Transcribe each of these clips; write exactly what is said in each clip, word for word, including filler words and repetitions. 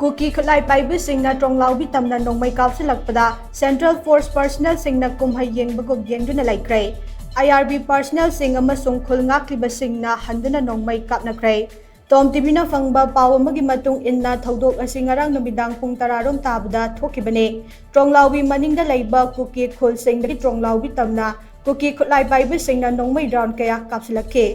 ꯀꯨꯀꯤ ꯈꯨꯠꯂꯥꯏ ꯄꯥꯏꯕꯁꯤꯡꯅ ꯇ꯭ꯔꯣꯡꯂꯥꯎꯕꯤ ꯇꯝꯅ ꯅꯣꯡꯃꯩ ꯀꯥꯞꯁꯤꯜꯂꯛꯄꯗ Central Force personnelꯁꯤꯡꯅ ꯀꯨꯝꯍꯩ ꯌꯦꯡꯕꯒꯨꯝ ꯌꯦꯡꯗꯨꯅ ꯂꯩꯈ꯭ꯔꯦ꯫ IRB personnelꯁꯤꯡ ꯑꯃꯁꯨꯡ ꯈꯨꯜ ꯉꯥꯛꯂꯤꯕꯁꯤꯡꯅ ꯍꯟꯗꯨꯅ ꯅꯣꯡꯃꯩ ꯀꯥꯞꯅꯈ꯭ꯔꯦ꯫ ꯇꯣꯝ ꯇꯤꯚꯤꯅ ꯐꯪꯕ ꯄꯥꯎ ꯑꯃꯒꯤ ꯃꯇꯨꯡ ꯏꯟꯅ, ꯊꯧꯗꯣꯛ ꯑꯁꯤ ꯉꯔꯥꯡ ꯅꯨꯃꯤꯗꯥꯡ ꯄꯨꯡ ꯇꯔꯥꯔꯣꯝ ꯇꯥꯕꯗ ꯊꯣꯛꯈꯤꯕꯅꯤ꯫ ꯇ꯭ꯔꯣꯡꯂꯥꯎꯕꯤ ꯃꯅꯤꯡꯗ ꯂꯩꯕ ꯀꯨꯀꯤ ꯈꯨꯜꯁꯤꯡꯗꯒꯤ ꯇ꯭ꯔꯣꯡꯂꯥꯎꯕꯤ ꯇꯝꯅ ꯀꯨꯀꯤ ꯈꯨꯠꯂꯥꯏ ꯄꯥꯏꯕꯁꯤꯡꯅ ꯅꯣꯡꯃꯩ round ꯀꯌꯥ ꯀꯥꯞꯁꯤꯜꯂꯛꯈꯤ꯫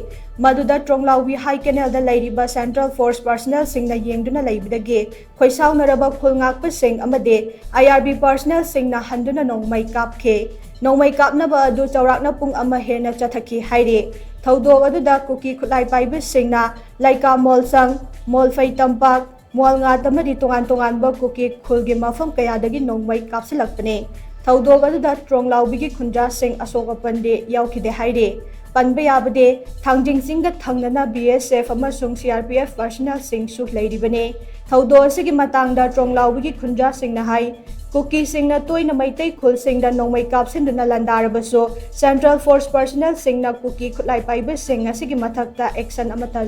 ꯃꯗꯨꯗ ꯇ꯭ꯔꯣꯡꯂꯥꯎꯕꯤ High Canalꯗ ꯂꯩꯔꯤꯕ Central Force personnelꯁꯤꯡꯅ ꯌꯦꯡꯗꯨꯅ ꯂꯩꯕꯗꯒꯤ ꯈꯣꯏꯁꯥꯎꯅꯔꯕ ꯈꯨꯜ ꯉꯥꯛꯄꯁꯤꯡ ꯑꯃꯗꯤ IRB personnelꯁꯤꯡꯅ ꯍꯟꯗꯨꯅ ꯅꯣꯡꯃꯩ ꯀꯥꯞꯈꯤ꯫ ꯅꯣꯡꯃꯩ ꯀꯥꯞꯅꯕ ꯑꯗꯨ ꯆꯥꯎꯔꯥꯛꯅ ꯄꯨꯡ ꯑꯃ ꯍꯦꯟꯅ ꯆꯠꯊꯈꯤ ꯍꯥꯏꯔꯤ꯫ ꯊꯧꯗꯣꯛ ꯑꯗꯨꯗ ꯀꯨꯀꯤ ꯈꯨꯠꯂꯥꯏ ꯄꯥꯏꯕꯁꯤꯡꯅ ꯂꯩꯀꯥ ꯃꯣꯜꯁꯪ, ꯃꯣꯜꯐꯩ ꯇꯝꯄꯥꯛ, ꯃꯣꯜꯉꯥꯠ ꯑꯃꯗꯤ ꯇꯣꯉꯥꯟ ꯇꯣꯉꯥꯟꯕ ꯀꯨꯀꯤ ꯈꯨꯜꯒꯤ ꯃꯐꯝ ꯀꯌꯥꯗꯒꯤ ꯅꯣꯡꯃꯩ ꯀꯥꯞꯁꯤꯜꯂꯛꯄꯅꯤ꯫ ꯊꯧꯗꯣꯛ ꯑꯗꯨꯗ ꯇ꯭ꯔꯣꯡꯂꯥꯎꯕꯤꯒꯤ ꯈꯨꯟꯖꯥꯁꯤꯡ ꯑꯁꯣꯛ ꯑꯄꯟꯗꯤ ꯌꯥꯎꯈꯤꯗꯦ ꯍꯥꯏꯔꯤ꯫ ꯄꯟꯕ ꯌꯥꯕꯗꯤ, ꯊꯥꯡꯖꯤꯡ ꯆꯤꯡꯗ ꯊꯪꯅꯅ BSF ꯑꯃꯁꯨꯡ CRPF personnelꯁꯤꯡꯁꯨ ꯂꯩꯔꯤꯕꯅꯤ꯫ ꯊꯧꯗꯣꯛ ꯑꯁꯤꯒꯤ ꯃꯇꯥꯡꯗ ꯇ꯭ꯔꯣꯡꯂꯥꯎꯕꯤꯒꯤ ꯈꯨꯟꯖꯥꯁꯤꯡꯅ ꯍꯥꯏ, ꯀꯨꯀꯤꯁꯤꯡꯅ ꯇꯣꯏꯅ ꯃꯩꯇꯩ ꯈꯨꯜꯁꯤꯡꯗ ꯅꯣꯡꯃꯩ ꯀꯥꯞꯁꯤꯟꯗꯨꯅ ꯂꯥꯟꯗꯥꯔꯕꯁꯨ, Central Force personnelꯁꯤꯡꯅ ꯀꯨꯀꯤ ꯈꯨꯠꯂꯥꯏ ꯄꯥꯏꯕꯁꯤꯡ ꯑꯁꯤꯒꯤ ꯃꯊꯛꯇ action ꯑꯃꯠꯇ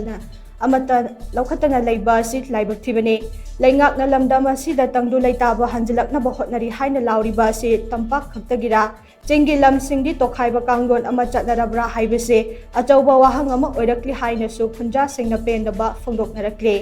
ꯑꯃꯠꯇ ꯂꯧꯈꯠꯇꯅ ꯂꯩꯕ ꯑꯁꯤ ꯂꯥꯏꯕꯛ ꯊꯤꯕꯅꯤ꯫ ꯂꯩꯉꯥꯛꯅ ꯂꯝꯗꯝ ꯑꯁꯤꯗ ꯇꯪꯗꯨ ꯂꯩꯇꯥꯕ ꯍꯟꯖꯤꯜꯂꯛꯅꯕ ꯍꯣꯠꯅꯔꯤ ꯍꯥꯏꯅ ꯂꯥꯎꯔꯤꯕ ꯑꯁꯤ ꯇꯝꯄꯥꯛ ꯈꯛꯇꯒꯤꯔꯥ? ꯆꯤꯡꯒꯤ ꯂꯝꯁꯤꯡꯗꯤ ꯇꯣꯈꯥꯏꯕ ꯀꯥꯡꯂꯣꯟ ꯑꯃ ꯆꯠꯅꯔꯕ꯭ꯔꯥ ꯍꯥꯏꯕꯁꯤ ꯑꯆꯧꯕ ꯋꯥꯍꯪ ꯑꯃ ꯑꯣꯏꯔꯛꯂꯤ ꯍꯥꯏꯅꯁꯨ ꯈꯨꯟꯖꯥꯁꯤꯡꯅ ꯄꯦꯟꯗꯕ ꯐꯣꯡꯗꯣꯛꯅꯔꯛꯂꯤ꯫